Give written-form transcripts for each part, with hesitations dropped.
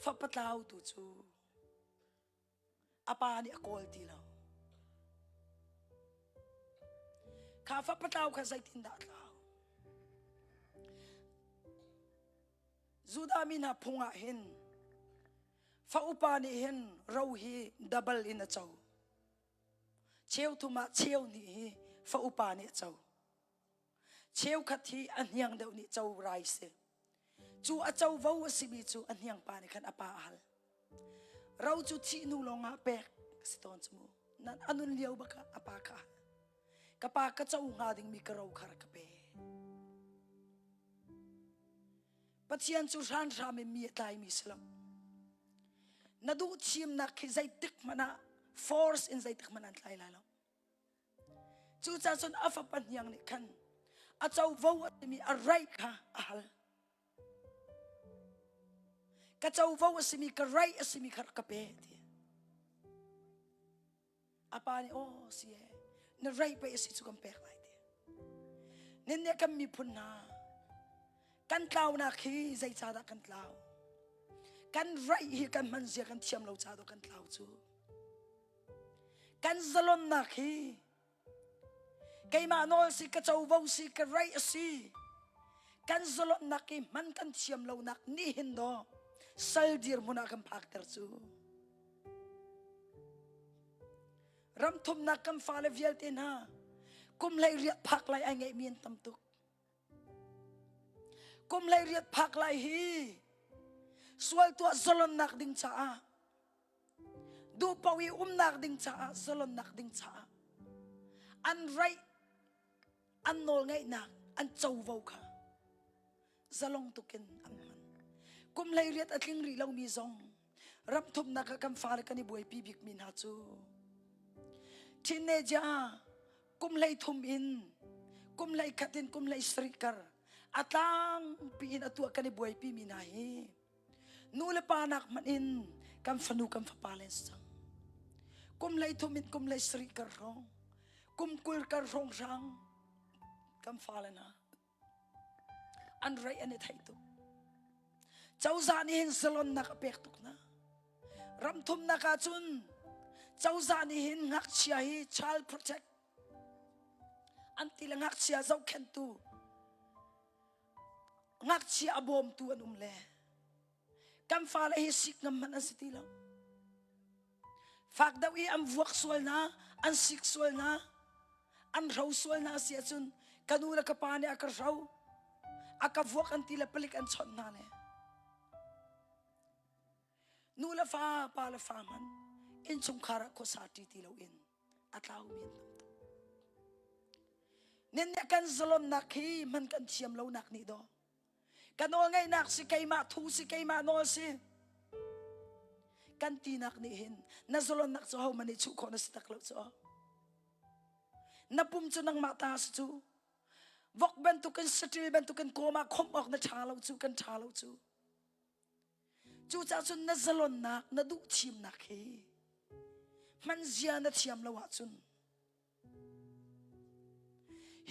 Fapa tlau tu cu a pa nih a kawl ti lo. Kha fapa tlau kha zeitindah a tlau? Judah mi hna phung ah hin fa upa nih hin ro hi double in a co. Cheu thum ah cheu hnih hi fa upa nih a co. Cheukhat hi a hniang deuh nih co rai si. Cu a covo a simi cu a hniang pa nih khan a pa a hal. Ro cu thih hnu lawngah pek a si tawn cu mu. Nan a nun lio bak ah a pa kha a hal. Ka pa ka co hnga dingmi ka ro kha rak ka pe. Pathian cu hranhram in mi a tlaimi si lo. Na duh thimnak khi zeitik hmanh ah force in zeitik hmanh an tlai lai lo. Cucaah cun a fapa hniang nih khan a covo a timi a right kha a hal. Ka covo a simi ka right a simi kha rak ka pe ti. A pa nih aw si e na right pei a si cu kan pek lai ti. Nin nih kan miphun hna kan tlaunak hi zeicahdah kan tlau? Kan right hi kan hman zia kan thiam lo caah kan tlau cu. Kan zalonnak hi keimah nawl si ka covo si ka right a si. Kan zalonnak hi hman kan thiam lonak nih hin daw sal dirhmun ah kan phakter cu. Ram thumnak kan fale vialte hna kum hlei riat phak lai ai ngeihmi an tam tuk. Kum hlei riat phak lai hi sual tuah zalonnak ding caah duhpaoh i umnak ding caah zalonnak ding caah an right an nawlngeihnak an covo kha zalong tukin an hman kum 18 a tling rih lomi zong ram thumnak ah kan fale kan i buaipi bikmi hna cu teenager kum 13 in kum 11 in kum 17 kar a tlangpi in a tuah kan i buaipi mi hna hi Nu le pa nak hmanh in kan fanu kan fapa le an si cang. Kum 13 in kum 17 kar hrawng, kum 20 kar hrawng hrang kan fale hna an reih an i theih tuk. Cozah nih hin salonnak a pek tuk hna. Ram thumnak ah cun cozah nih hin ngakchia hi child protect an ti le ngakchia zohkhenhtu ngakchia a bawmtu an um le kan fale hi sik ngam hmanh an si ti lo fak deuh i an vuak sual na an sik sual na an hro sual na si ahcun ka nu le ka pa nih a ka hro a ka vuak an ti le palik an chawnh hna le nu le fa pa le fa hmanh innchungkhar ah khuasa ṭi ti loin a tlaumi an tam tuk. Nin nih kan zalonnak hi hman kan thiam lonak nih daw. Ka nawl ngeihnak si keimah thu si keimah nawl si. Kan tinak nih hin na zalonnak cu hohmanh nih chuh khawh na si tak lo cu. Na pum cu nangmah ta si cu. Vok bantukin saṭil bantukin kawm ah khomh awk na ṭha lo cu kan ṭha lo cu. Cucaah cun na zalonnak, na duh thimnak hi hmanzia na thiam lo ahcun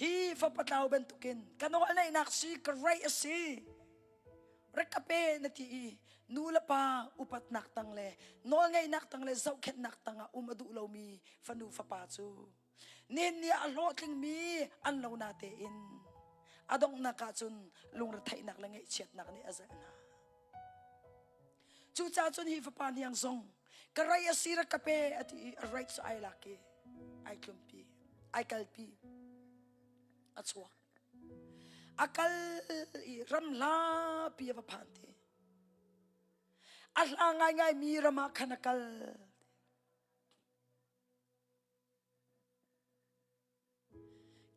hi fapa tlau bantukin ka nawlneihnak si ka right a si rak ka pe na ti i nu le pa upatnak tang le nawlngeihnak tang le zohkhenhnak tang ah um a duh lomi fanu fapa cu Nihin ni ah a hlawhtlingmi an lo na tein a donghnak ah cun lungretheihnak le ngaihchiatnak nih a zelh hna. Cucaah cun hi fapa hniang zong ka rei a si rak ka pe a ti i a rei cu ai lak i ai tlumpi ai kalpi a chuak a kal i ram hlapi a va phan te a hla ngaingai mi ram ah khan a kal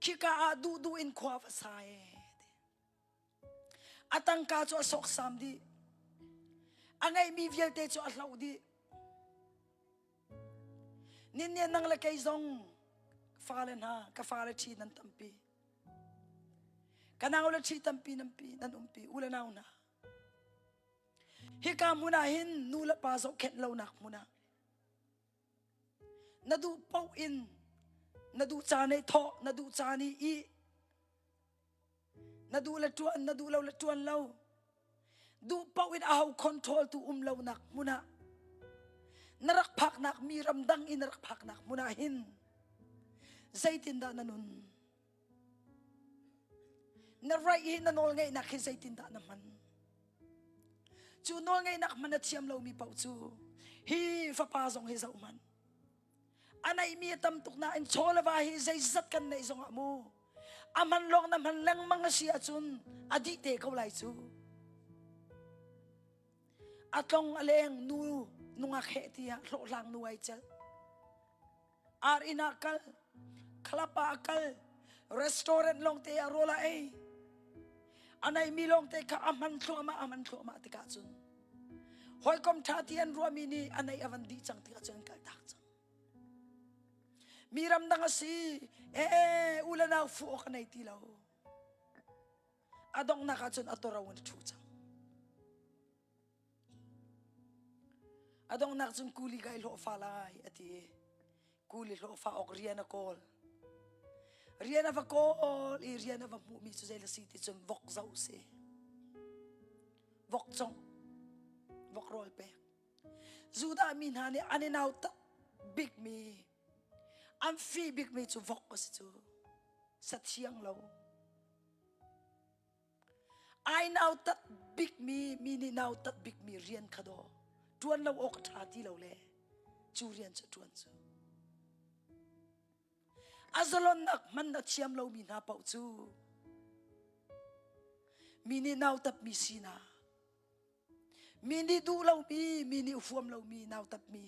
Khika ah duhduh in khua va sa e. A tangka cu a sawksam dih. A ngeihmi vialte cu a hloh dih. Nin nang le kei zong fale hna ka fale ṭhi nan tampi. Ka nau le ṭhi tampi nan pi nan umpi u le nau hna. Hika hmun ah hin nu le pa zohkhenh lonak hmun ah Na duh paoh in na duh caan i thawh, na duh caan i ih. Na duh le ṭuan, na duh lo le ṭuan lo. Duh paoh in aho control tu um lonak hmun ah na rak phaknak mi ramdang i na rak phaknak hmun ah hin zeitindah na nun? Na right hi na nawlngeihnak hi zeitindah na hman? Cu nawlngeihnak hman a thiam lomi paoh cu hi fapa zong hi zoh hmanh. A neihmi a tam tuk nain chaw le va hi zeizat kan neih zongah mu a man lawng na hman lengmang a si ahcun a dih te ko lai cu. A tlong a leng nu nungak heh tiah hlawhhlang nu ai cel. Ar inn ah kal, club ah a kal, restaurant lawng te ah rawl a ei. A neihmi lawng te kha a hman thluahmah a hman thluahmah tikah cun hawikom ṭha ti an ruahmi nih a neih a van dih cang tikah cun an kaltak cang. Mi ramdang a si, ee u le nau fuh awk a nei ti lo. A donghnak ah cun a toro in a ṭhu cang. A donghnak cun kuli kai hlawhfa lai a ti i kuli hlawhfa awk rian a kawl. Rian a va kawl i rian a va hmuhmi cu zei le si ti cun vok zoh si. Vok congh, vok rawl pek. Judah mi hna nih an i nautat bikmi, an fih bikmi cu vok a si cu. Sathiang lo. Ai nautat bikmi, mi nih nautat bikmi rian kha daw ṭuan lo awk a ṭha ti lo le cu rian cu ṭuan cu. A zalonnak hman a thiam lomi hna paoh cu mi nih nautatmi sinak, mi nih duh lomi, mi nih huam lomi nautatmi,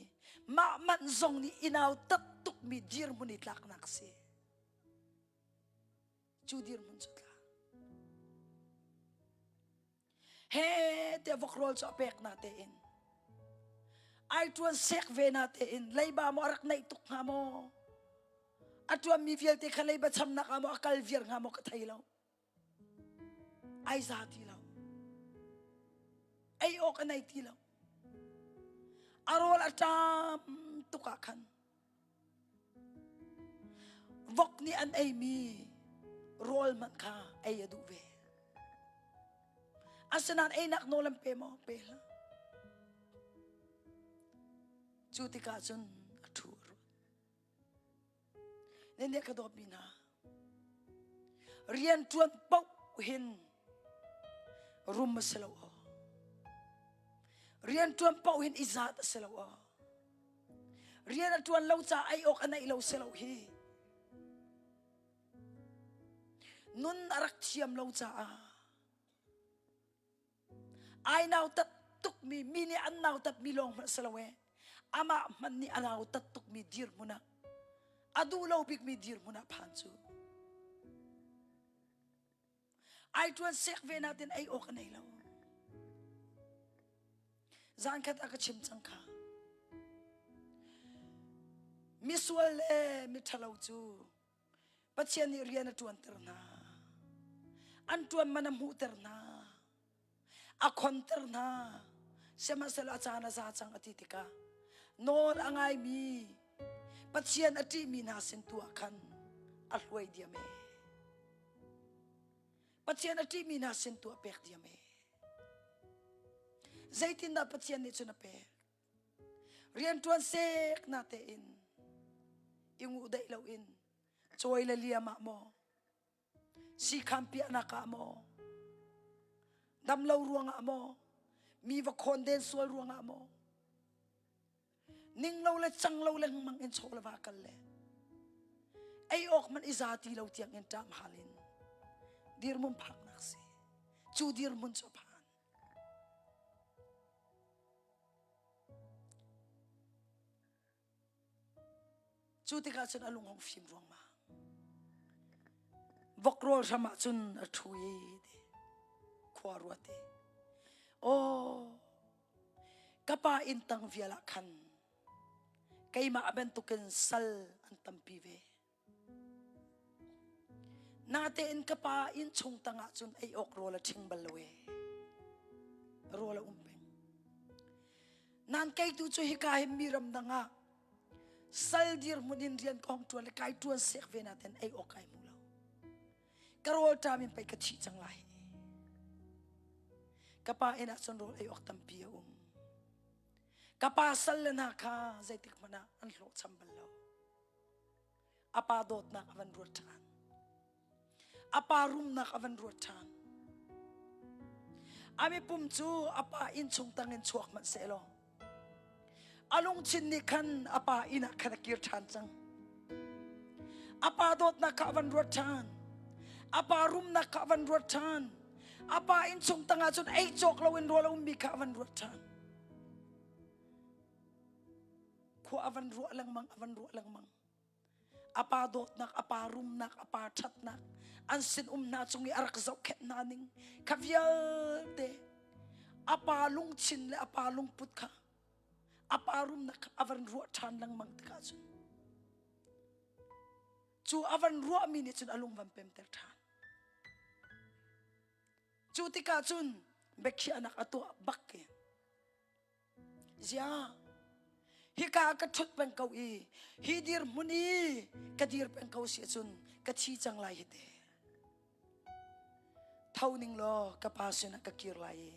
mah manh zong nih i nautat tukmi dirhmun i tlaknak a si. Cu dirhmun cu tla. He tiah vok rawl cu a pek na tein ai ṭuan sek ve na tein leiba maw a rak neih tuk hnga maw a ṭuanmi vialte kha leiba chamnak ah maw a kal viar hnga maw ka thei lo ai za ti lo ei awk a nei ti lo a rawl a ṭam tuk ah khan Vok nih an eimi rawl hmanh kha ei a duh ve. Asinain einak nawl an pe maw? Pe hlah. Cu tikah cun a ṭhu a ruat. Nan nih ka dawtmi hna, rian ṭuan paoh hin rum a si lo aw. Rian ṭuan paoh hin i zat a si lo aw. Rian a ṭuan lo ca ei awk a neih lo si lo hi. Nun a rak thiam lo caah ai nautat tukmi mi nih an nautatmi lawng hmanh si lo ee amah hmanh nih a nautat tukmi dirhmun ah a duh lo bikmi dirhmun ah phan cu ai ṭuan sek ve natin ei awk a nei lo zan khat a ka chim cang kha misual le miṭhalo cu Pathian nih rian a ṭuanter hna. An ṭuan man a hmuhter hna. A khonter hna. Sihmanhsehlaw a caan a za cang a ti tikah nawl a ngaimi Pathian a ṭihmi hna sin tu ah khan a hluai diam ee. Pathian a ṭihmi hna sin tu a pek diam ee. Zeitindah Pathian nih cun a pek? Rianṭuan sek na tein i nguh daih loin cawi le liam ah maw sikham piahnak ah maw damlo ruangah maw mi va khawn den sual ruangah maw ning lo le cang lo lengmang in chaw le va kal le ei awk man i za ti lo tiang in ṭam hal in dirhmun phaknak si cu dirhmun cu a phan Cu tikah cun a lung hung fim ruangmang. Vok rawl hram ah cun a ṭhu i ti khua ruat i aw ka pa inn tang vial ah khan keimah bantukin sal an tampi ve. Natein ka pa innchung tangah cun ei awk rawl a ṭhing bal lo ee. Rawl a um peng. Nan kei tu cu hika hin mi ramdang ah sal dirhmun in rian ka hong ṭuan le kai ṭuan sek ve naten ei awk kai hmu lo. Ka rawl ṭam in pei ka thih cang lai. Ka pa inn ah cun rawl ei awk tampi a um. Ka pa sal le hna kha zeitik hmanh ah an hlawhcham bal lo. A pa dawtnak a van ruat ṭhan. A pa rumnak a van ruat ṭhan. A mipum cu a pa inn chung tangin chuak hmanh sehlaw a lungthin nih khan a pa inn ah khan a kir ṭhan cang. A pa dawtnak kha a van ruat ṭhan. A pa rumnak kha a van ruat ṭhan. A pa innchung tangah cun ei cawk loin rawl a ummi kha a van ruat ṭhan. Khua a van ruah lengmang, a van ruah lengmang. A pa dawtnak, a pa rumnak, a pa ṭhatnak, an sin um hna cung i a rak zohkhenh hna ning kha vialte a pa lungthin le a pa lungput kha a pa rumnak kha a van ruah ṭhan lengmang tikah cun cu a van ruahmi nih cun a lung van pemter ṭhan. Cu tikah cun biakhiahnak a tuah bak i Ziah hika ah ka ṭhut peng ko i hi dirhmun i ka dir peng ko si ahcun ka thi cang lai hi te. Tho ning law ka pa sinah ka kir lai i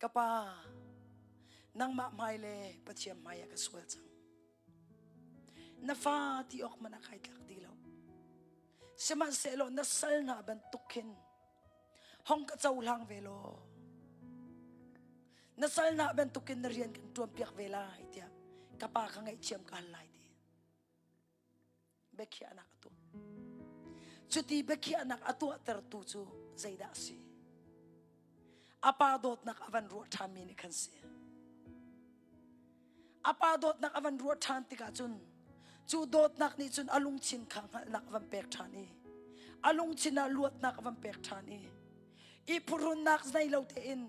ka pa nangmah hmai le Pathian hmai ah ka sual cang. Na fa ti awk hmanh ah kai tlak ti lo. Sihmanhsehlaw na sal hna bantuk khin hong ka cohlang ve law na sal hna bantukin na rian kan ṭuanpiak ve lai tiah ka pa kha ngaihthiam ka hal lai ti biakhiahnak a tuah. Cuti biakhiahnak a tuahtertu cu zeidah a si? A pa dawtnak a van ruah ṭhanmi nih khan si. A pa dawtnak a van ruah ṭhan tikah cun cu dawtnak nih cun a lungthin kha hngalhnak a van pek ṭhan i a lungthin ah luatnak a van pek ṭhan i i phuhrunnak nei lo tein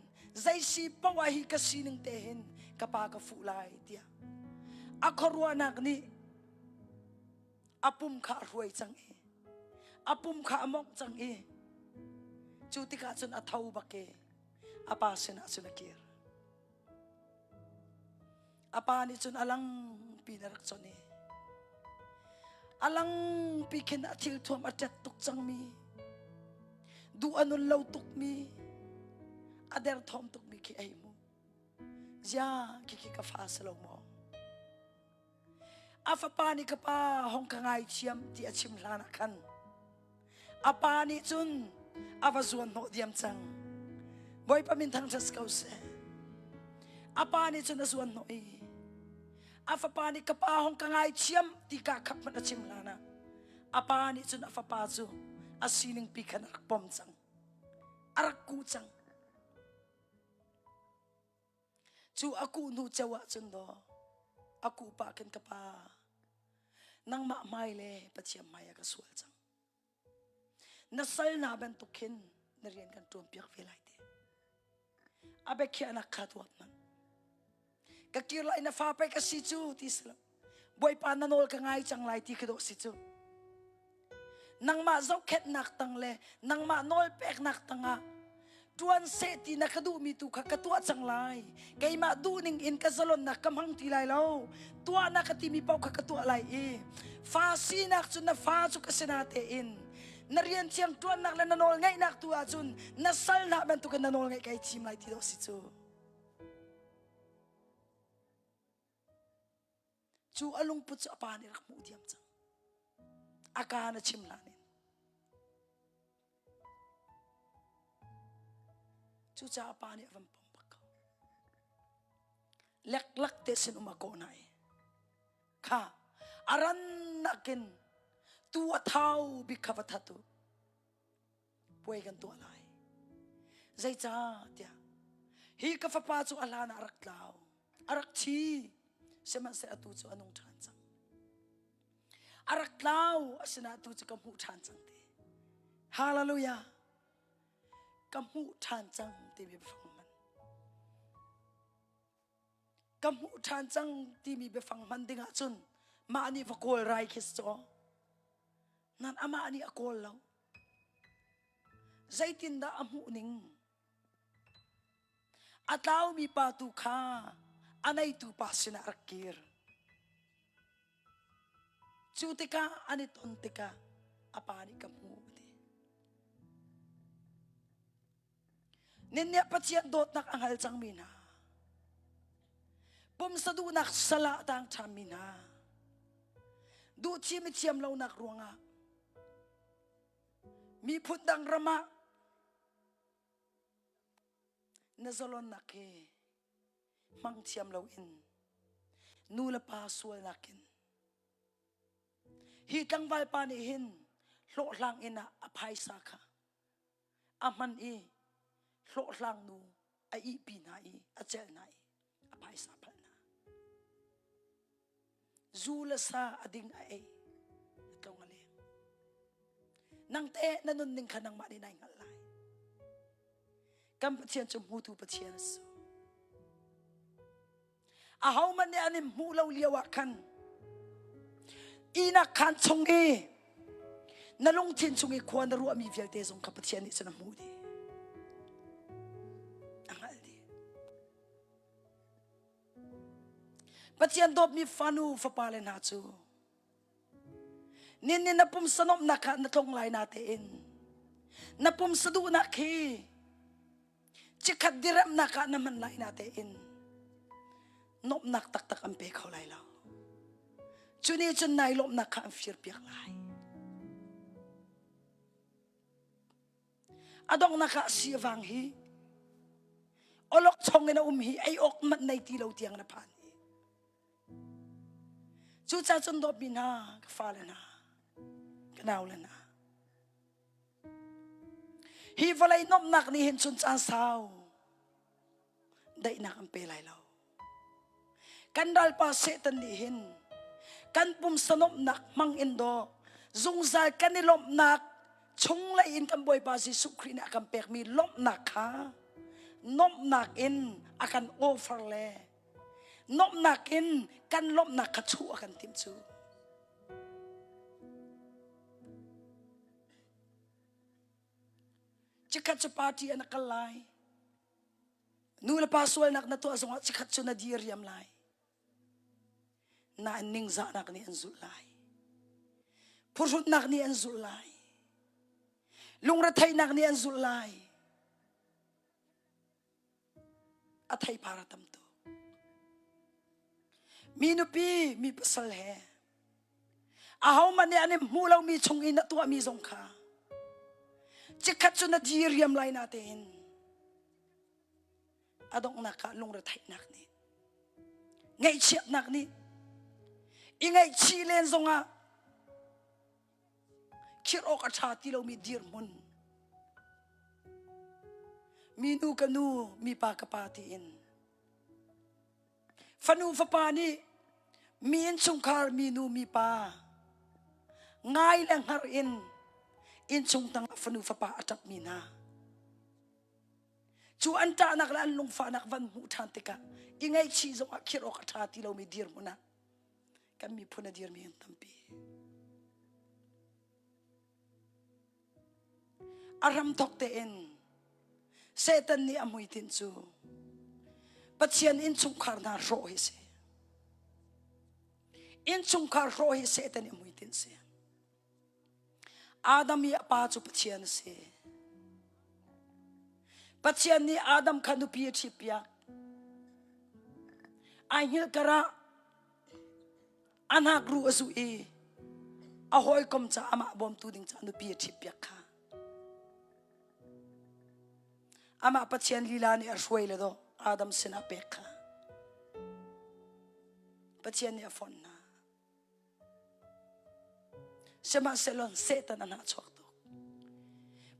zei si paoh ah hi ka sining te hin ka pa ka fuh lai tiah a khuaruahnak nih a pum kha a hruai cang i a pum kha a mawngh cang i cu tikah cun a tho bak i a pa sinah cun a kir. A pa nih cun a langpi in a rak chawnh i a langpi khin a thilthuam a ṭet tuk cangmi, duh a nun lo tukmi, a derthawm tukmi khi a hei hmuh. Ziah khikhi ka fa si lo maw? A fapa nih ka pa hong ka ngaithiam ti a chim hlan ah khan a pa nih cun a va zuan hnawh diam cang. Bawipa min thangṭhat si ko seh. A pa nih cun a zuan hnawh i a fapa nih ka pa hong ka ngaithiam ti ka khap hmanh a chim hlan ah a pa nih cun a fapa cu a sining pi khan a rak pom cang. A rak kuh cang. Cu a kuh hnu ceu ahcun daw a kuh pah khin ka pa nangmah hmai le Pathian hmai ah ka sual cang. Na sal hna bantuk khin na rian kan ṭuan piak ve lai ti. A biakhiahnak kha tuak hmanh. Ka kir lai na fa pei ka si cu ti si lo. Bawipa na nawl ka ngai cang lai ti khi dawh si cu. Nangmah zohkhenhnak tang le nangmah nawl peknak tangah ṭuan seh ti na ka duhmi tu kha ka tuah cang lai. Keimah duhning in ka zalonnak ka hmang ti lai lo. Tuah na ka timi paoh kha ka tuah lai i fa sinak cu na fa cu ka si na tein na rian thiang ṭuannak le na nawl ngeihnak tu ahcun na sal hna bantukin na nawl ngeih kai thim lai ti dawh si cu. Cu a lungput cu a pa nih rak hmuh diam cang. A kaan a chim hlan in. Cucaah a pa nih a van pom bak ko. Leklak te sin um a kawh hna i kha a rannak in tu a thau bik kha va that u. Puai kan tuah lai. Zeicahtiah hi ka fapa cu a hlan ah a rak tlau, a rak thi, sihmanhsehlaw atu cu a nung ṭhan cang. A rak tlau, asinain atu cu ka hmuh ṭhan cang ti. Hallelujah! Ka hmuh ṭhan cang timi biafang hman. Ka hmuh ṭhan cang timi biafang hman ding ahcun mah nih va kawl rai khi si caw. Nan amah nih a kawl lo. Zeitindah a hmuh ning? A tlaumi pa tu kha a neitu pa sinah a rak kir. Cu tikah an i ton tikah a pa nih ka hmu a ti. Nin nih Pathian dawtnak a hngal cangmi hna. Pumsa duhnak sal ah a tang ṭhanmi hna. Duhthim i thiam lonak ruangah miphun dang ram ah na zalonnak hi hmang thiam loin nu le pa sualnak in hi tlangval pa nih hin hlawhhlang inn ah a phaisa kha a hman i hlawhhlang nu a ihpi hna i a celh hna i a phaisa phalh hna. Zu le sa a ding a ei a tlong a leng. Nang te na nunning kha nangmah nih nai hngalh lai. Kan Pathian cu hmutu Pathian a si. Ahohmanh nih an in hmuh lo lio ah khan ihnak khaan chung i na lungthin chung i khua na ruahmi vialte zong kha Pathian nih cun a hmuh dih. A hngalh dih. Pathian dawtmi fanu fapa le hna cu nin nih na pumsa nuamhnak ah na tlong lai natein na pumsa duhnak hi chikkhat diremnak ah na hman lai natein nuamhnak taktak an pe kho lai lo. Cu nih cun nai lawmhnak kha an firpiak lai. A donghnak ah sivang hi awlokchong in a um hi ei awk manh nei ti lo tiang na phan hi. Cucaah cun dawtmi hna, ka fale hna, ka naule hna, hi vawlei nuamhnak nih hin cun caan sau daihnak an pe lai lo. Kan ralpa Satan nih hin kan pumsa nuamhnak hmang in daw zungzal kan i lawmhnak chunglei in kan Bawipa Jesuh Khrih nih a kan pekmi lawmhnak kha nuamhnak in a kan offer le nuamhnak in kan lawmhnak kha chuh a kan timh cu. Chikkhat cu party ah na kal lai. Nu le pa sualnak na tuah zongah chikkhat cu na diriam lai. Nain ningzahnak nih an zulh lai. Phuhrunnak nih an zulh lai. Lungretheihnak nih an zulh lai. A theipar a tam tuk. Mi nupi, mi pasal he ahohmanh nih an i hmuh lomi chung i na tuahmi zong kha chikkhat cu na diriam lai natein a donghnak ah lungretheihnak nih ngaihchiatnak nih i ngaihchih len zongah khirh awk a ṭha ti lomi dirhmun mi nu ka nu mi pa ka pa tiin Fanu fapa nih mi innchungkhar minu mipa ngai le hngar in innchung tang ah fanu fapa a ṭapmi hna cu an ṭahnak le an lungfahnak van hmuh ṭhan tikah i ngaihchih zongah khirh awk a ṭha ti lomi dirhmun ah kan miphun a dirmi an tampi. A hramthawk tein Satan nih a hmuitinh cu Pathian innchungkhar hna hrawh hi si. Innchungkhar hrawh hi Satan i a hmuitinh si. Adam i a pa cu Pathian a si. Pathian nih Adam kha nupi a ṭhitpiak. Ai hngilh karah A hnakruh a zuh i a hawikom ca amah bawmtu ding ca nupi a ṭhitpiak kha. Amah Pathian lila nih a hruai le dawh Adam sinah pek kha. Pathian nih a fonh hna. Sihmanhsehlaw Satan a hnahchuak tuk.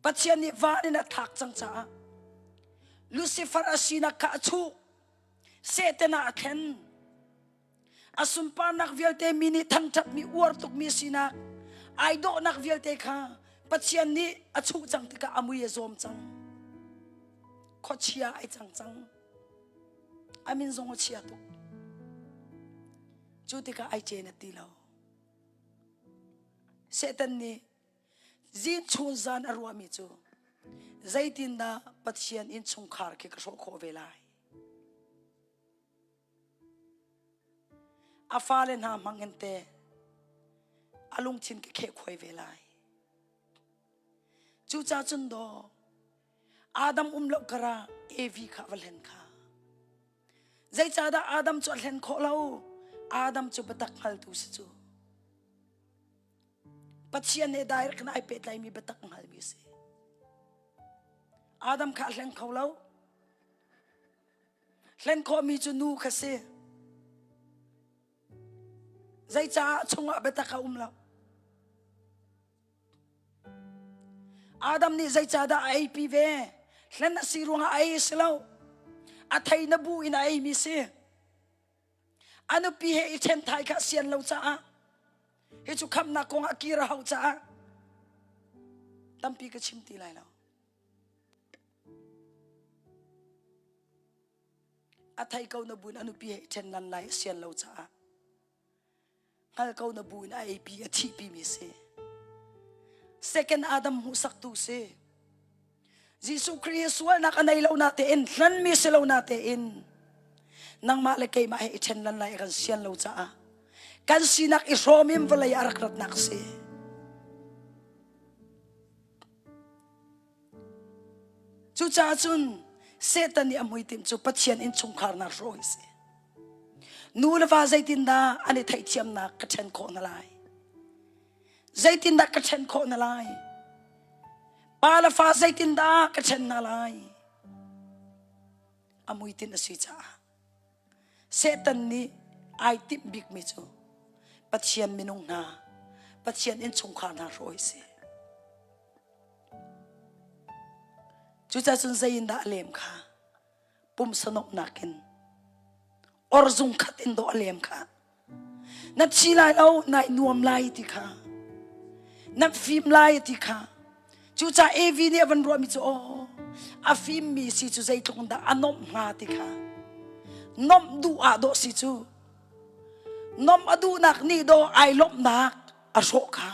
Pathian nih van in a thlak cang caah Lucifer a sinak kha a chuh. Satan ah a thlen. A sunparnak vialte mi nih thangṭhatmi uar tukmi sinak ai dawhnak vialte kha Pathian nih a chuh cang tikah a mui a zawm cang. Khuachia ai cang cang. A min zong a chia tuk. Cu tikah ai cen a ti lo. Satan nih zin chun zan a ruahmi cu zeitindah Pathian innchungkhar khi ka hrawh khawh ve lai? A fale hna hmang in teh a lungthin ka khehkhuai ve lai. Cucaah cun daw, Adam um lo kara Evi kha va hlen kha. Zeicahdah Adam cu a hlen khawh lo? Adam cu biatak hngaltu si cu. Pathian he direct in ai pehtlaimi biatak hngalmi si. Adam kha a hleng kho lo. Hlen khawhmi cu nu kha si. Zeicaah chungah biatak a um lo? Adam nih zeicahdah a eipi ve? Hlen a si ruangah a ei a si lo. A thei na bu in a eimi si. A nupi he i ṭhen thai kha a sian lo caah hi cu khamnak kong ah kir a hauh caah tampi ka chim ti lai lo. A thei ko na bu in a nupi he i ṭhen lan lai a sian lo caah hngal ko na bu in a eipi a thihpi mi si. Second Adam hmuhsaktu si. Jesuh Khrih hi sualnak a nei lo na tein hlanmi si lo na tein nangmah le keimah he i ṭhen lan lai a kan sian lo caah kan sinak i hrawm in vawlei a rak ratnak si. Cucaah cun Satan nih a hmuitinh cu Pathian innchungkhar hna hrawh hi si. Nu le va zeitindah an i theihthiamnak ka ṭhen khawh hna lai? Zeitindah ka ṭhen khawh hna lai? Pa le fa zeitindah ka ṭhen hna lai? A muitinh a si caah Satan nih ai timh bikmi cu Pathian minung hna, Pathian innchungkhar hna hrawh hi si. Cucaah cun zei in dah a lem kha? Pumsa nuamhnak in orzung khat in dawh a lem kha. Na thi lai lo, nai nuam lai ti kha. Na fim lai ti kha. Cucaah Evi nih a van ruahmi cu aw a fimmi si cu zeitluk in dah a nuamh hnga ti kha. Nuamh duh ah dawh si cu. Nuamh a duhnak nih dawh ai lawmhnak a hrawh kha.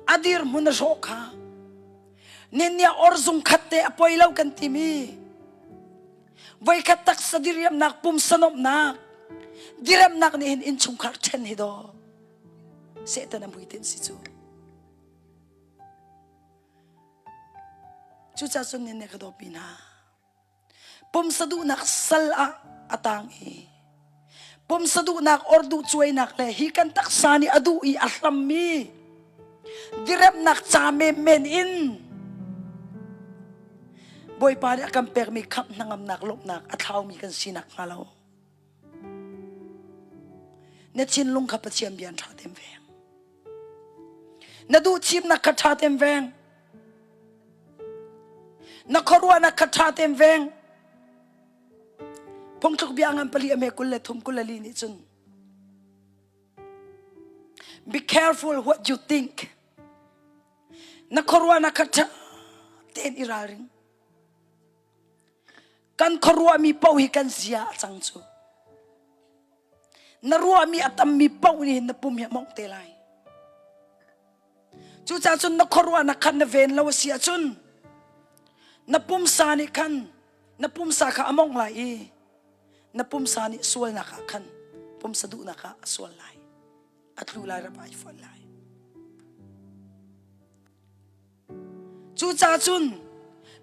A dirhmun a hrawh kha. Ninnia orzung khat te a poi lo kan timi. Voikhat taksa diriamnak pumsa nuamhnak diremnak nih hin innchungkhar ṭhen hi daw Satan a hmuitinh si cu. Cucaah cun nin ka dawpi hna. Pumsa duhnak sal ah a tang i pumsa duhnak or duh cuainak le hi kan taksa nih a duh i a hlammi diremnak ca menmen in Bawipa nih a kan pekmi khamh hnangamnak lawmhnak a thlaumi kan sinak hnga lo. Na thinlung kha Pathian bia ṭha tein veng. Na duh thimnak kha ṭha tein veng. Na khuaruahnak kha ṭha tein veng. Phungthluk bia ngan pali a me 23 24 nih cun Be careful what you think. Na khuaruahnak kha ṭha tein i ralring. Kan khuaruahmi paoh hi kan zia a cang cu. Na ruahmi a tammi paoh nih hin na pum hi a mawngh te lai. Cucaah cun na khuaruahnak khan na ven lo a si ahcun na pumsa nih khan na pumsa kha a mawngh lai i na pumsa nih sualnak ah khan pumsa duhnak ah a sual lai. A tlu lai rap ai fonh lai. Cucaah cun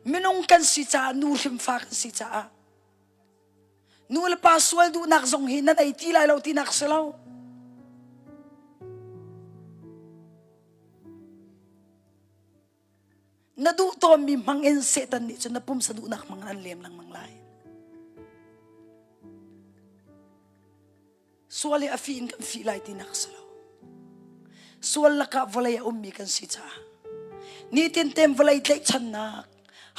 minung kan si caah nu hrim fa kan si caah nu le pa sual duhnak zong hi nan ei ti lai lo tinak si lo. Na duh tawnmi hmang in Satan nih cun na pumsa duhnak hmang in an lem lengmang lai. Sual hi a fih in kan fih lai tinak a si lo. Sual lakah vawlei a ummi kan si caah nitin tem vawlei tlaihchannak,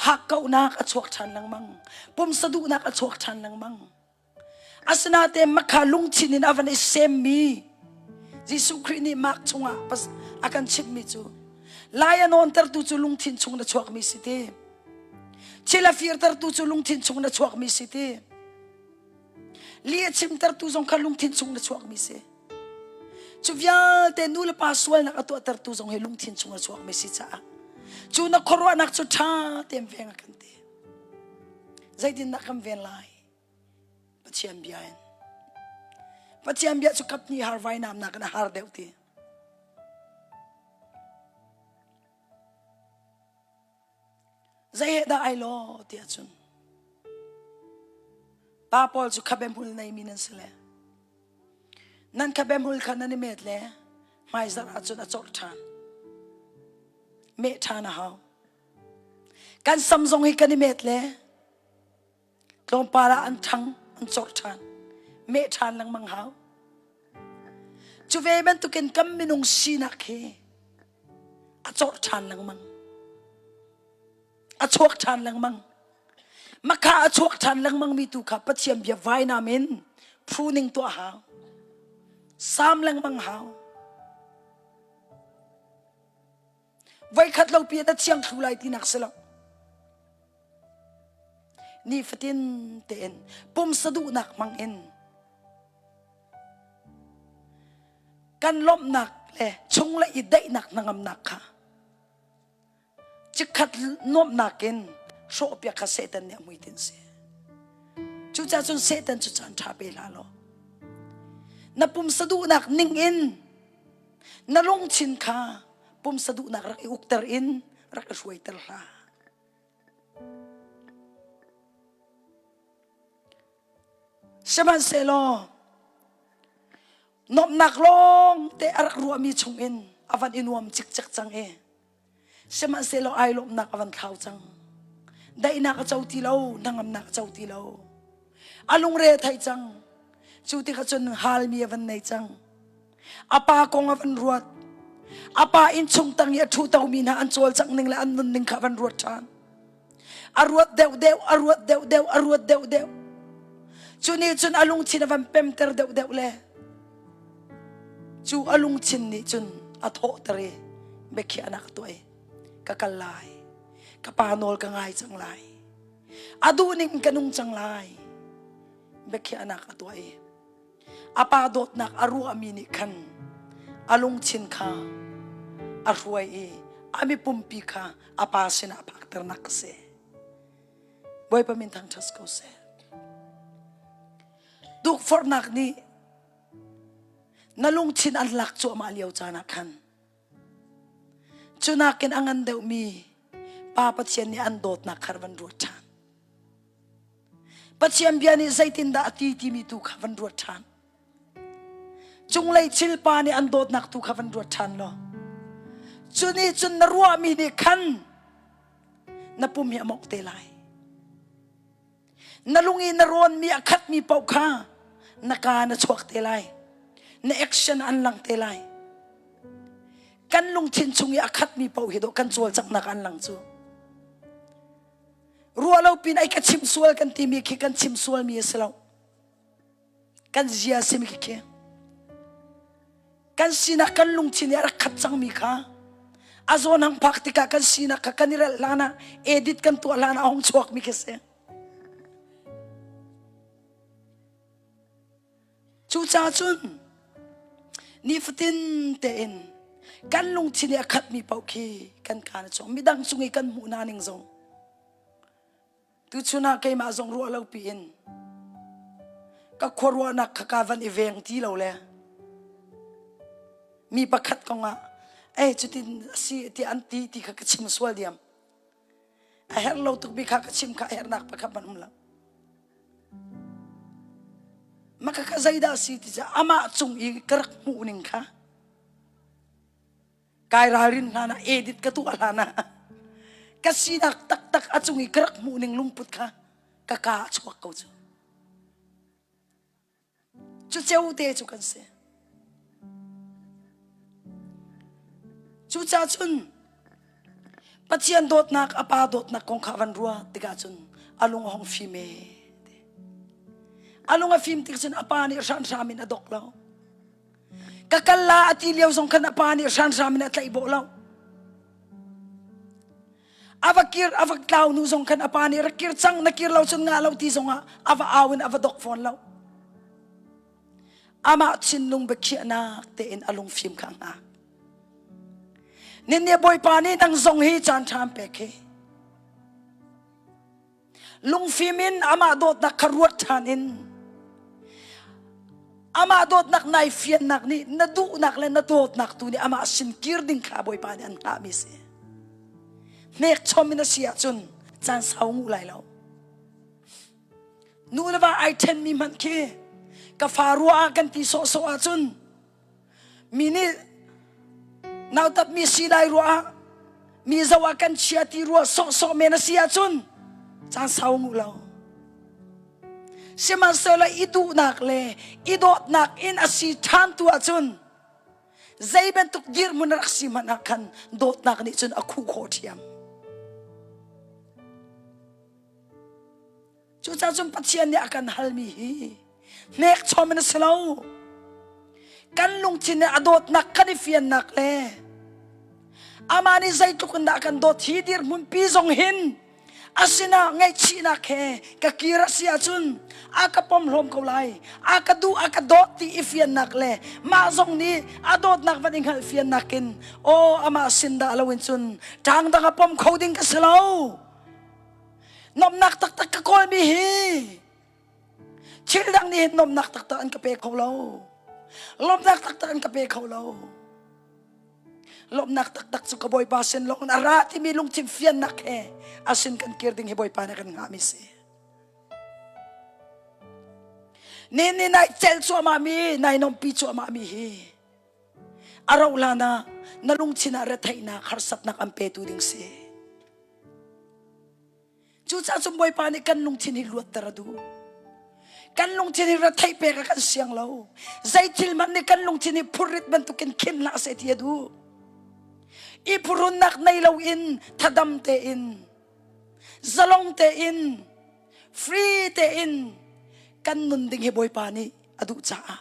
hakkauhnak a chuak ṭhan lengmang, pumsa duhnak a chuak ṭhan lengmang. Asinain makha lungthin in a van i semmi Jesuh Khrih nih Mark chungah a kan chimhmi cu lai a nawntertu cu lungthin chung na chuakmi si ti. Thil a firtertu cu lungthin chung na chuakmi si ti. Li a chimtertu zong kha lungthin chung na chuakmi si. Cu vialte nu le pa sualnak a tuahtertu zong hi lungthin chung a chuakmi si caah cu na khuaruahnak cu ṭha tein veng a kan ti. Zeitindah kan ven lai? Pathian bia in. Pathian bia cu kap hnih har vainam nakin a har deuh ti. Zei he dah ai law tiah cun pa pawl cu khabe hmul neimi nan si le nan khabe hmul kha nan i met le hmaizarh ahcun a corh ṭhan. Meh ṭhan a hau. Kan sam zong hi kan i met le tlawmpal ah an ṭhang, an corh ṭhan. Meh ṭhan lengmang hau. Cu ve bantukin kan minung sinak hi a corh ṭhan lengmang. A chuak ṭhan lengmang. Makha a chuak ṭhan lengmang mi tu kha Pathian bia vainam in pruning tuah hau. Sam lengmang hau. Voikhat lo pi na thiang thlu lai tinak si lo. Nifatin tein pumsa duhnak hmang in kan lawmhnak le chunglei i daihnak hnangamnak kha chikkhat nuamhnak in hrawhpiak kha Satan nih a hmuitinh si. Cucaah cun Satan cu caan ṭha pe hlah law na pumsa duhnak ning in na lungthin kha pumsa duhnak rak i ukter in rak i hruaiter hlah. Sihmanhsehlaw nuamhnak lawng te a rak ruahmi chungin a van i nuam cikcek cang i sihmanhsehlaw ai lawmhnak a van thlau cang. Daihnak a co ti lo, hnangamnak a co ti lo. A lungre a thei cang. Cu tikah cun halmi a van nei cang. A pa kong a van ruat. A pa innchung tang i a ṭhutomi hna an cawlcangh ning le an nunning kha a van ruat ṭhan. A ruat deuhdeuh, a ruat deuhdeuh, a ruat deuhdeuh. Cu nih cun a lungthin a van pemter deuhdeuh le cu a lungthin nih cun a thawhter i biakhiahnak a tuah i ka kal lai. Ka pa nawl ka ngai cang lai. A duhning ka nung cang lai. Biakhiahnak a tuah i A pa dawtnak a ruahmi nih khan a lungthin kha a hruai i a mipumpi kha a pa sinah a phakternak a si. Bawipa min thangṭhat ko seh. Tukforhnak nih na lungthin an lak cuahmah lio caan ah khan cu nakin a ngan deuhmi Pa Pathian nih an dawtnak kha van ruat ṭhan. Pathian bia nih zeitindah a ti timi tu kha van ruat ṭhan. Cunglei thil pa nih an dawtnak tu kha van ruat ṭhan law. Cu nih cun na ruahmi nih khan na pum hi a mawk te lai. Na lung i na rawnmi a khatmi paoh kha na kaa na chuak te lai. Na action an lang te lai. Kan lungthin chung i a khatmi paoh hi dawh kan cawlcanghnak an lang cu. Ruah lo pin ai ka chim sual kan timi khi kan chim sualmi a si lo. Kan zia simi khi khi. Kan sinak kan lungthin i a rak khat cangmi kha a zawn hang phak tikah kan sinak kha kan i relh hlan ah edit kan tuah hlan ah a hung chuakmi khi si. Cucaah cun nifatin tein kan lungthin i a khatmi paoh khi kan kaan a chuak. Midang cung i kan hmuh hna ning zong tuchun ah keimah zong ruah lo piin ka khuaruahnak kha ka van i veng ti lo le mi pakhat kong ah ei cutin a si tiah an ti ti kha ka chim sual diam. A herh lo tukmi kha ka chim kha a herhnak pakhat hmanh um lo. Maka kha zeidah si ti cu amah cung i ka rak hmuh ning kha kai ralrin hlan ah edit ka tuah hlan ah ka sinak taktak a cung i ka rak hmuh ning lungput kha ka ka a chuak ko cu. Cu ceute cu kan si. Cucaah cun Pathian dawtnak, a pa dawtnak kong kha van ruah tikah cun a lung a hung fim e. A lung a fim tik cun a pa nih hranhram in a dok lo. Ka kal la a ti lio zong khan a pa nih hranhram in a tlaih bawh lo. A va kir a va tlau nu zong khan a pa nih rak kir cang na kir lo cun ngah lo ti zongah a va au in a va dok fawn lo. Amah thinlung biakhiahnak tein a lungfim kha hngak. Nin nih Bawipa nih nang zong hi caan ṭha an pek hi. Lungfim in amah dawtnak kha ruat ṭhan in amah dawtnak nai fiannak nih na duhnak le na dawtnak tu nih amah sin kir ding kha Bawipa nih an hngahmi si. Hnek chom in a si ahcun. Caan sau ngu lai lo. Nu le va ai ṭhenmi hmanh khi ka fa ruah ah kan ti sawhsawh ahcun mi nih nautapmi si lai ruah ah mi zoh ah kan chia ti ruah sawhsawh men a si ahcun caan sau ngu lo. Sihmanhsehlaw i duhnak le i dawtnak in a si ṭhan tu ahcun zei bantuk dirhmun rak si hmanh ah khan dawtnak nih cun a khuh khawh ṭhiam. Cucaah cun Pathian nih a kan halmi hi hnekchom in a si lo. Kan lungthin nih a dawtnak kan i fiannak le amah nih zeitluk in dah a kan dawt hi dirhmun pi zong hin a sinah ngaihchihnak he ka kir a si ahcun a ka pomhlawm ko lai a ka duh a ka dawt ti i fiannak le mah zong nih a dawtnak van i hngalh fiannak in aw amah sin dah loin cun ṭang dang a pom kho ding ka si lo Nomnak taktak ka kawlmi hi thil dang nih hin nomnak taktak an ka pe kho lo. Lawmnak taktak an ka pe kho lo. Lawmnak taktak cu ka Bawipa sin lawng in a ra timi lungthin fiannak he a sin kan kir ding hi Bawipa nih kan ngahmi si. Ni ni nai cel cuahmah mi, nai nompi cuahmah mi hi a rauh hlan ah na lungthin ah retheihnak harsatnak an petu ding si. Cucaah cun Bawipa nih kan lungthin hi luatter a duh. Kan lungthin hi retheih pek a kan siang lo. Zei thil hmanh nih kan lungthin hi phurrit bantukin khin hlah seh ti a duh. I phurhunnak nei loin thadam tein, zalong tein, free tein kan nun ding hi Bawipa nih a duh caah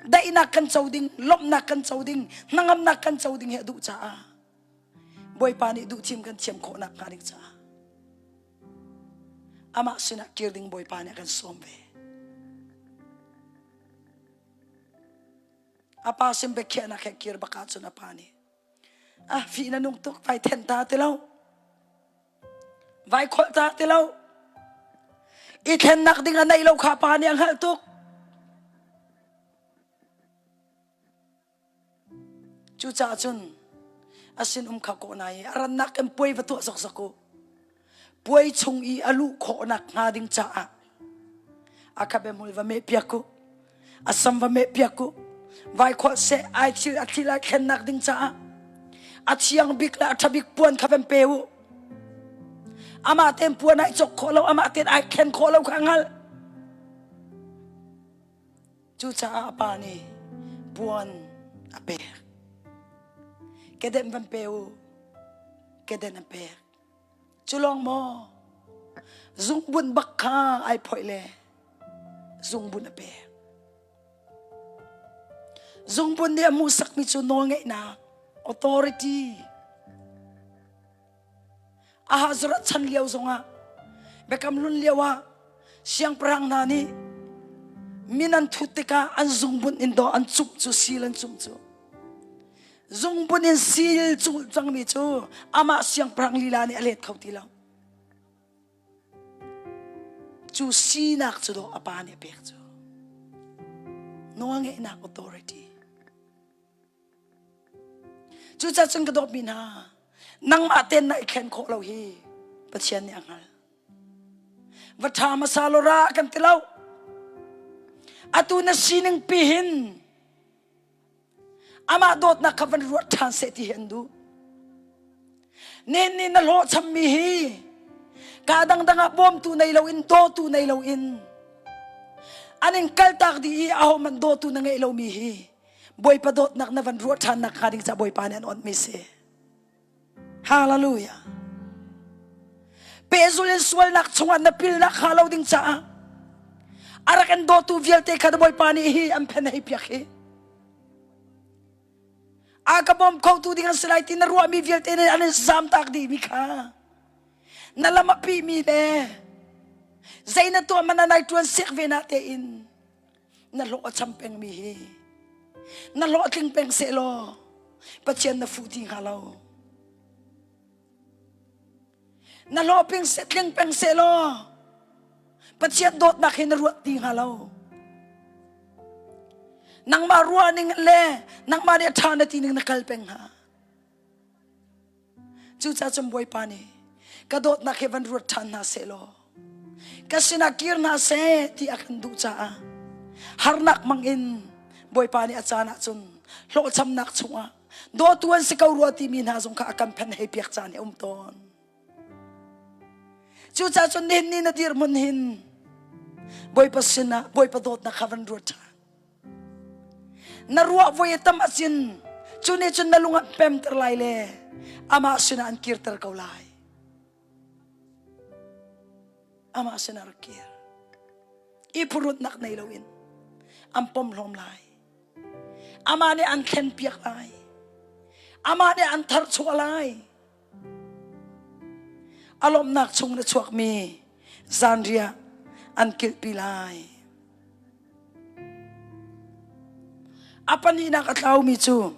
daihnak kan co ding, lawmhnak kan co ding, hnangamnak kan co ding hi a duh caah Bawipa nih duhthim kan thiam khawh nak hnga ding caah amah sinah kir ding Bawipa nih a kan sawm ve. A pa sin biakhiahnak he kir bak ahcun a pa nih ah fi na nung tuk vai then ta ti lo vai kholh ta ti lo i thlennak ding a neih lo kha pa nih a hngalh tuk Cucaah cun a sinum kha kawh hna i a rannak in puai va tuah zokzok u. Puai chung i a luh khawhnak hnga ding caah a khabe hmul va meh piak u, a sam va meh piak u, vaikhual seh ai thil a thil ai thlennak ding caah a thiang bik le a ṭha bik puan kha van pe u. Amah tein puan ai cawk khawh lo, amah tein ai thlen khawh lo kha hngalh. Cucaah a pa nih puan a pek. Kedenh van pe u. Kedenh an pek. Cu lawng maw? Zungbunh bak kha ai phoih le zungbunh a pek. Zungbunh nih a hmuhsakmi cu nawlngeihnak, authority, Ahazurah chan lio zongah Biakam Hlun lio ah siangpahrang hna nih min an thut tikah an zungbunh in dawh an cumh cu sil an cumh cu zungbunh in sil cumh cangmi cu amah siangpahrang lila nih a let kho ti lo cu sinak cu dawh a pa nih a pek cu nawlngeihnak authority Cucaah cun ka dawtmi hna, nangmah tein na i thlen khawh lo hi Pathian nih a hngalh. Va ṭha hmasa law ra kan ti lo. Atu na sining pi hin amah dawtnak kha van ruat ṭhan seh ti hi an duh. Nen nih na hlawhchammi hi ka dangdang ah bawmtu nei loin dawtu nei loin an in kaltak dih i ahohmanh dawtu na ngeih lomi hi Bawipa dawtnak na van ruah ṭhan nak hnga ding ca Bawipa nih an onhmi si. Hallelujah. Pehzul in sualnak chungah na pilnak hnga lo ding caah a rak in dawtu vialte kha Bawipa nih hi an phen hei piak hi. A ka bawm khotu ding an si lai ti na ruahmi vialte nih an in zamtak dihmi kha na lam a pihmi le zei na tuah man nai ṭuan siak ve na tein na hlawh a cham pengmi hi na hlawhtling peng seh law Pathian na fuh ti hnga lo na hlawh ping seh tling peng seh law Pathian dawtnak hi na ruat ti hnga lo nangmah ruah ning le nangmah nih a ṭha na ti ning na kal peng hnga Cucaah cun Bawipa nih. Ka dawtnak he van ruat ṭhan hna seh law ka sinah kir hna seh ti a kan duh caah harnak mangin Bawipa nih a caan ahcun hlawhchamnak chungah dawtu an si ko rua timi hna zong kha a kan phen hei piak caan hi um tawn. Cucaah cun nihin ni na dirhmun hin Bawipa sinah Bawipa dawtnak kha van ruat ṭhan. Na ruah voi a tam ahcun cu nih cun na lung an pemter lai le amah sinah an kirter ko lai. Amah sinah rak kir. I phurutnak nei loin an pom hlawm lai. Amah nih an thlen piak lai. Amah nih an tharchuah lai. A lawmhnak chung na chuakmi zanriah an kilhpi lai. A pahnihnak a tlaumi cu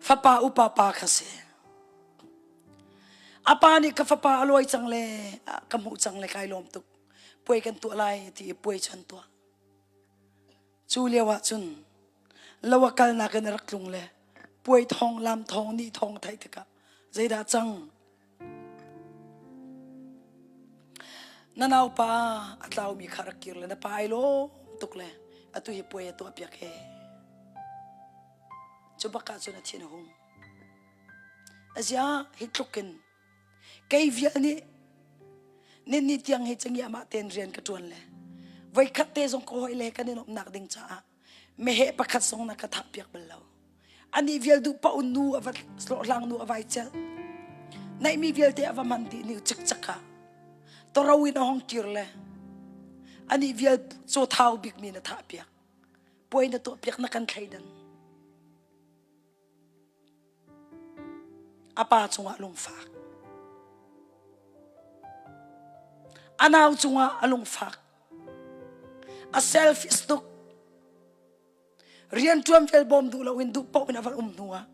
fapa upa pa kha si. A pa nih ka fapa a lawi cang le ka hmuh cang le kai lawm tuk. Puai kan tuah lai ti i puai cu an tuah. Cu lio ah cun lo a kalnak in a rak tlung le puai thawng, lam thawng, ni thawng theih tikah zeidah cang? Na naupa a tlaumi kha rak kir le na pa ai lawm tuk le atu hi puai a tuah piak he. Cu bak ah cun a thin a hung. Aziah hi tluk in Kei vial nih ninni tiang hi cangiah mah tein rian ka ṭuan le voikhat te zong ka hawi le kan i nuamhnak ding caah meheh pakhat zong na ka thah piak bal lo. Anih vial duh paoh nu a va hlawhhlang nu a vai celh. Neihmi vialte a va man dih ni cikcek ah toro in a hong kir le anih vial cawthau bikmi na thah piak. Puai na tuah piak na kan thleidan. A pa cungah lungfak. A nau cungah a lungfak. A selfish tuk. Rianṭuan fel bawm duh loin duh paoh in a van um hnu ah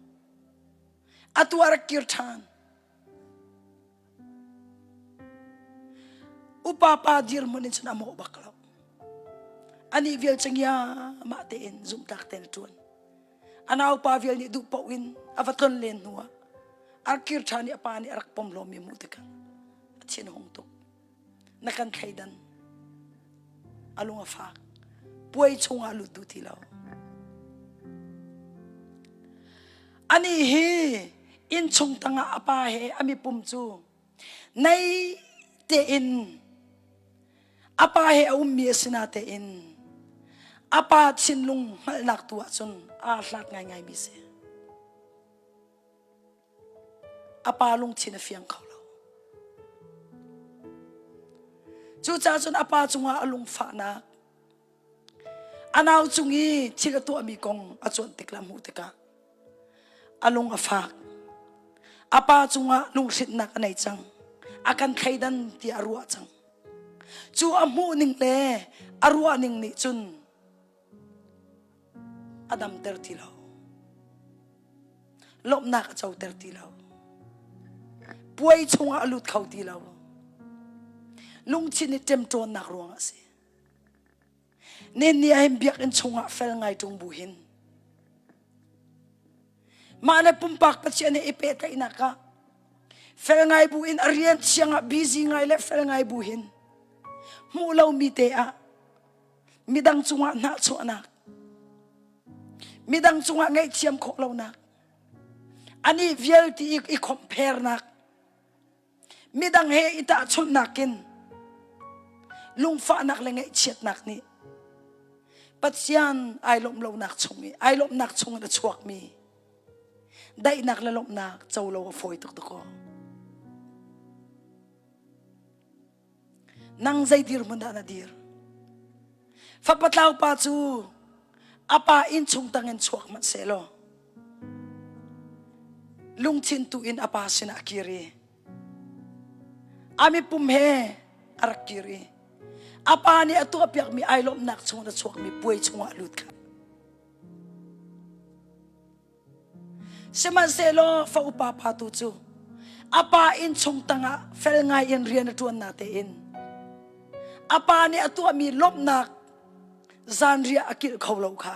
atu a rak kir ṭhan. Upa pa dirhmun in cun a mawh bak lo. Anih vial cangia mah tein zumhtlak tein a ṭuan. A naupa vial nih duh paoh in a va tlon len hnuah a kir ṭhan i a pa nih a rak pom lomi hmuh tikah a thin a hung tuk. Na kan thleidan. A lung a fak. Puai chungah lut duh ti lo. Anih hi innchung tangah a pa he a mipum cu nei tein A pa he a ummi a si natein a pa thinlung hngalhnak tu ahcun aa hlat ngaingaimi si. A pa lungthin a fiang kho lo. Cucaah cun a pa cungah a lungfahnak, a nau cung i thil a tuahmi kong a cuanh tik le a hmuh tikah a lung a fak. A pa cungah lunghrinhnak a nei cang. A kan thleidan tiah a ruah cang. Cu a hmuhning le a ruahning nih cun a damter ti lo. Lawmhnak a coter ti lo. Puai chungah a lut kho ti lo. Lungthin i ṭemṭawnnak ruangah a si. Nen ni ahhin biakinn chungah fel ngai ṭung bu hin mah le pumpak Pathian he i pehtlaihnak ah fel ngai bu in a rian thiang ah busy ngai le fel ngai bu hin hmuh lomi te ah midang cungah hnahchuahnak midang cungah ngaihthiam khawh lonak anih vialte i compare-nak Midang he i tahchunhnak in lungfahnak le ngaihchiatnak nih Pathian ai lawmh lonak chung i ai lawmhnak chung in a chuakmi daihnak le lawmhnak co lo a fawi tuk dakaw. Nang zei dirhmun dah na dir? Fapa tlau pa cu a pa innchung tangin chuak hmanh sehlaw lungthin tu in a pa sinah a kir i a mipum he a rak kir i a pa nih a tuahpiakmi ai lawmhnak chungin a chuakmi puai chungah a lut kha. Sihmanhsehlaw fa upa pa tu cu a pa innchung tangah fel ngai in rian a ṭuan na tein a pa nih a tuahmi lawmhnak zanriah a kilh kho lo kha.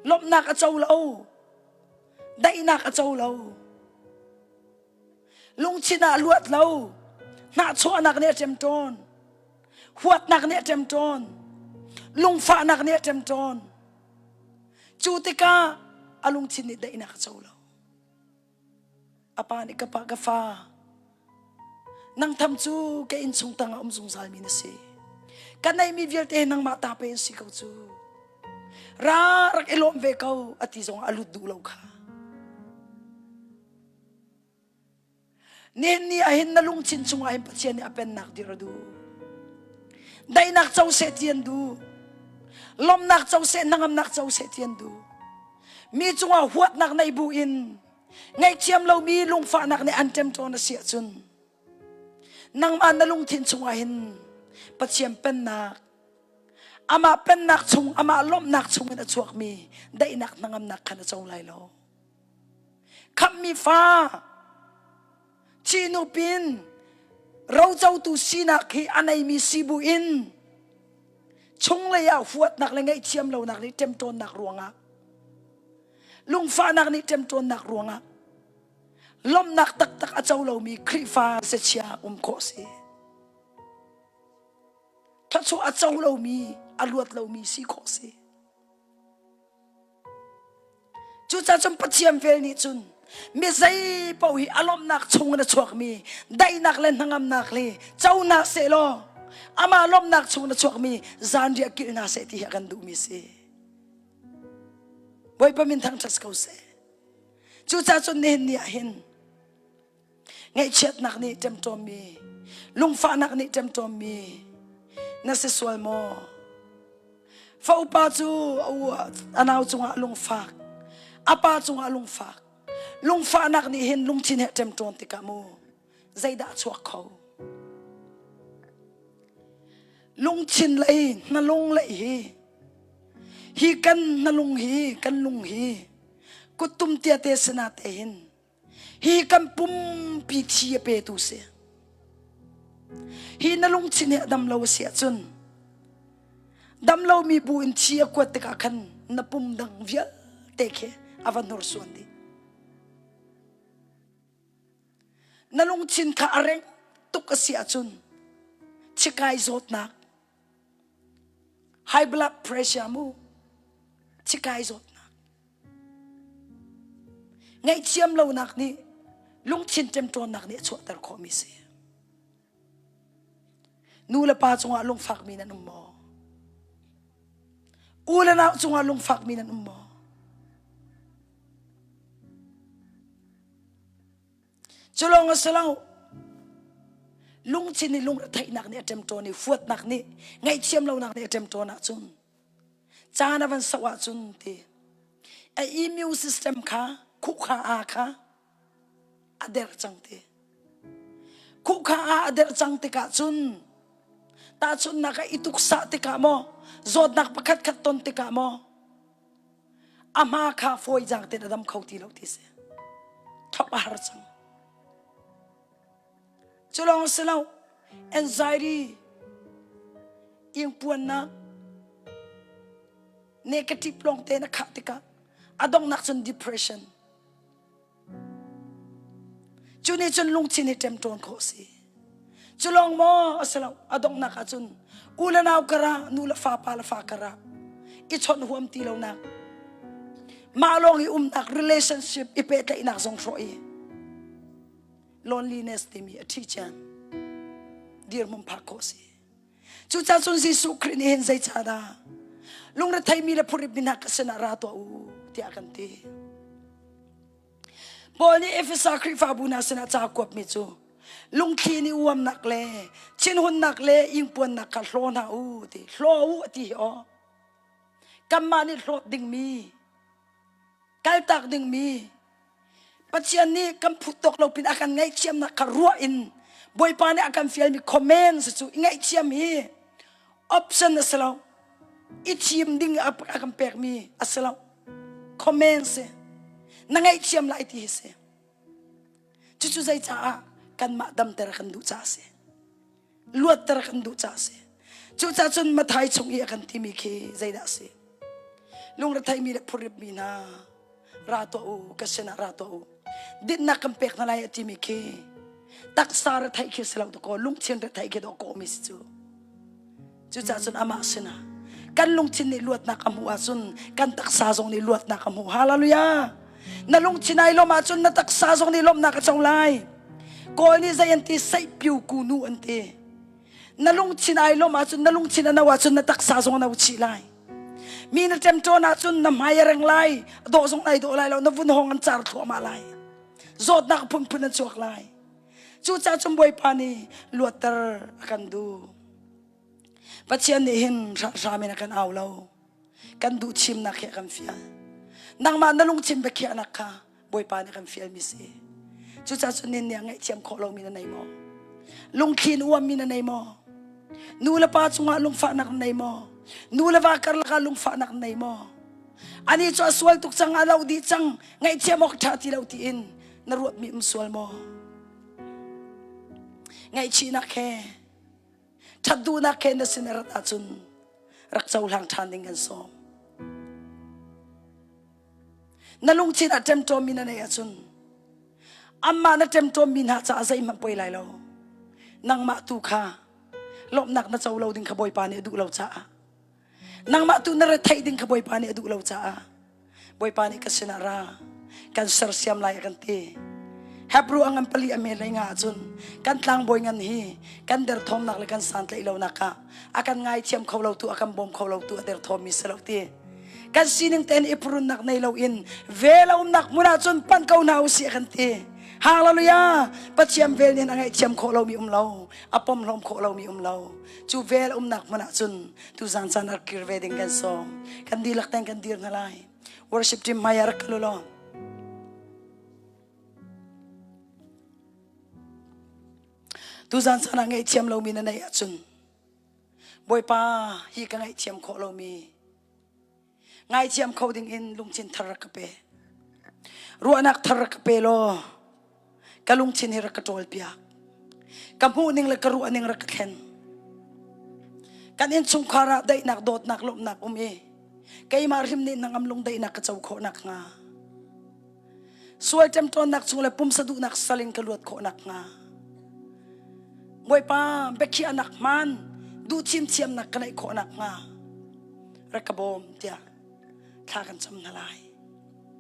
Lawmhnak a co lo. Daihnak a co lo. Lungthin ah luat lo. Hnahchuahnak nih a ṭemṭawn. Huatnak nih a ṭemṭawn. Lungfahnak nih a ṭemṭawn. Cu tikah a lungthin nih daihnak a co lo. A pa nih ka pa ka fa nang tham cu ka innchung tangah um zungzal mi na si. Ka neihmi vialte nangmah ta pe in si ko cu. Ra rak i lawm ve ko a ti zongah a lut duh lo kha. Nihin ni ah hin na lungthin chungah hin Pathian nih a pennak dir a duh. Daihnak co seh ti an duh. Lawmhnak co seh, hnangamnak co seh ti an duh. Mi cungah huatnak neih bu in ngaihthiam lomi lungfahnak nih an ṭemṭawn a si ahcun nangmah na lungthin chungah hin Pathian pennak amah pennak chung amah lawmhnak chungin a chuakmi daihnak hnangamnak kha na co lai lo. Khamhmi fa thihnu pin rocotu sinak hi a neimi si bu in chunglei ah huatnak le ngaihthiam lonak nih ṭemṭawnnak ruangah lungfahnak nih ṭemṭawnnak ruangah lawmhnak taktak a co lomi Khrihfa sechia um khawh si. Thluachuah a co lomi, a luat lomi si khawh si. Cucaah cun Pathian vel nih cun mi zei paoh hi a lawmhnak chung in a chuakmi daihnak le hnangamnak le co hna seh law amah lawmhnak chung in a chuakmi zanriah kilh hna seh ti hi a kan duhmi si. Bawipa min thangṭhat ko seh. Cucaah cun nihin ni ah hin Ngaihchiatnak nih ṭemṭawmmi, lungfahnak nih ṭemṭawmmi na si sual maw? Fa upa cu a u a nau cungah lungfak, a pa cungah lungfak. Lungfahnak nih hin lungthin he ṭemṭawn tikah mu zeidah a chuak kho? Lungthin lei, hnalung lei hi, hi kan hnalung hi, kan lung hi, kuttum tia te sinah te hin Hi kan pumpi thi a petu si. Hi na lungthin hi a dam lo a si ahcun dam lomi bu in thi a kuat tikah khan na pum dang vialte khi a va hnursuan dih. Na lungthin kha a reng tuk a si ahcun thikai zawtnak high blood pressure mu thikai zawtnak Ngaihthiam lonak nih lungthin ṭemṭawnnak nih a chuahter khawhmi si. Nu le pa cungah lungfakmi nan um maw? U le nau cungah lungfakmi nan um maw? Cu lawng a si lo. Lungthin nih lungretheihnak nih a ṭemṭawn i huatnak nih ngaihthiam lonak nih a ṭemṭawn ahcun caan a van soh ahcun ti a immune system kha khuhkha aa kha a der cang ti khuhkha aa a der cang tikah cun tahchunhnak ah i tuksah tikah maw zawtnak pakhat khat ton tikah maw a hma kha fawi jang tein a dam kho ti lo ti si thlop a har cang Cu lawng si lo, anxiety, ingpuannak, negative lawng te na khah tikah a donghnak cun depression. Cu nih cun lungthin hi ṭemṭawn khawh a si. Cu lawng maw a si lo, a donghnak ah cun u le nau karah, nu le fa, pa le fa karah i chawnh huam ti lonak, mah lawng i umnak relationship i pehtlaihnak zong hrawh i loneliness timi a ṭhi cian dirhmun phak khawh si. Cucaah cun Jesuh Khrih nih hin zeicahdah lungretheimi le phurritmi hna ka sinah ra tuah u tiah a kan ti. Paul nih Efesa Khrihfabu hna sinah ca kuapmi cu lungthli nih uamnak le thinhunnak le ingpuannak kha hlaw hna u ti hlaw u a ti hi aw kanmah nih hlawt dingmi kaltak dingmi Pathian nih kan phut tawk lo pin a kan ngaihthiamnak kha ruah in Bawipa nih a kan fialmi comments cu i ngaihthiam hi option a si lo i thim ding a kan pekmi a si lo comments si na ngaihthiam lai ti hi si cucu zei caah kanmah damter kan duh caah si luatter kan duh caah si cucaah cun Mathai chung i a kan timi khi zeidah a si? Lungretheimi le phurritmi hna, ra tuah u, ka sinah ra tuah u. Dinhnak kan pek hna lai a timi khi taksa retheih khi si lo dakaw lungthin retheih khi dawh kawmi si cu. Cucaah cun amah sinah kan lungthin nih luatnak a hmuh ahcun kan taksa zong nih luatnak a hmuh. Hallelujah! Na lungthin ai lawmh ahcun na taksa zong nih lawmhnak a co lai. Kawl nih zei an ti saihpiu ku nu an ti. Na lungthin ai lawmh ahcun na lungthin a no ahcun na taksa zong a no chih lai. Mi na ṭemṭawn ahcun na hmai a reng lai, a dawh zong nai dawh lai lo, na vun hawng an car thluahmah lai. Zawtnak phunphun an chuak lai. Cucaah cun Bawipa nih luatter a kan duh. Pathian nih hin hramhram in a kan au lo. Kan duh thimnak hi a kan fial. Nangmah na lungthin biakhiahnak kha Bawipa nih a kan fialmi si. Cucaah cun nin nih a ngaihthiam khawh lomi na nei maw? Lungthli in uammi na nei maw? Nu le pa cungah lungfahnak na nei maw? Nu le va karlak ah lungfahnak na nei maw? Ani cu a sual tuk cang, a lo dih cang, ngaihthiam awk ṭha ti lo tiin na ruatmi um sual maw? Ngaihchihnak he ṭhat duhnak he na sin a rat ahcun rak cohlang ṭhan ding kan sawm. Na lungthin ah ṭemṭawmmi na neih ahcun amah na ṭemṭawmmi hna caah zeihmanh poi lai lo. Nangmah tu kha lawmhnak na co lo ding kha Bawipa nih a duh lo caah nangmah tu na retheih ding kha Bawipa nih a duh lo caah Bawipa nih ka sinah ra kan sersiam lai a kan ti. Hebrew a ngan pali a men lei nga ahcun kan tlangbawi ngan hi kan derthawmnak le kan santlaih lonak ah a kan ngaithiam kho lo tu a kan bawm kho lo tu a derthawmmi si lo ti. Kan sining tein i purunnak nei loin vel a umnak hmun ahcun panh ko hna usih a kan ti. Hallelujah! Pathian vel nih a ngaihthiam khawh lomi um lo, a pomhlawm khawh lomi um lo. Cu vel umnak hmun ahcun tuzan caan rak kir ve ding kan sawm. Kan dihlak tein kan dir hna lai. Worship team hmai ah rak kal u law. Tuzan caan ah ngaihthiam lomi na neih ahcun Bawipa hi ka ngaihthiam khawh lomi ngaithiam kho ding in lungthin thar rak ka pe. Ruahnak thar rak ka pe law ka lungthin hi rak ka ṭawl piak. Ka hmuh ning le ka ruah ning rak ka thlen. Kan innchungkhar ah daihnak, dawtnak, lawmhnak um i keimah hrim nih nangam lungdaihnak ka co khawh nakhnga. Sual ṭemṭawnnak chung le pumsa duhnak sal in ka luat khawh nakhnga. Bawipa biakhiahnak hmaan duh thiamthiamnak ka neih khawh nakhnga rak ka bawm tiah thla kan cam hna lai.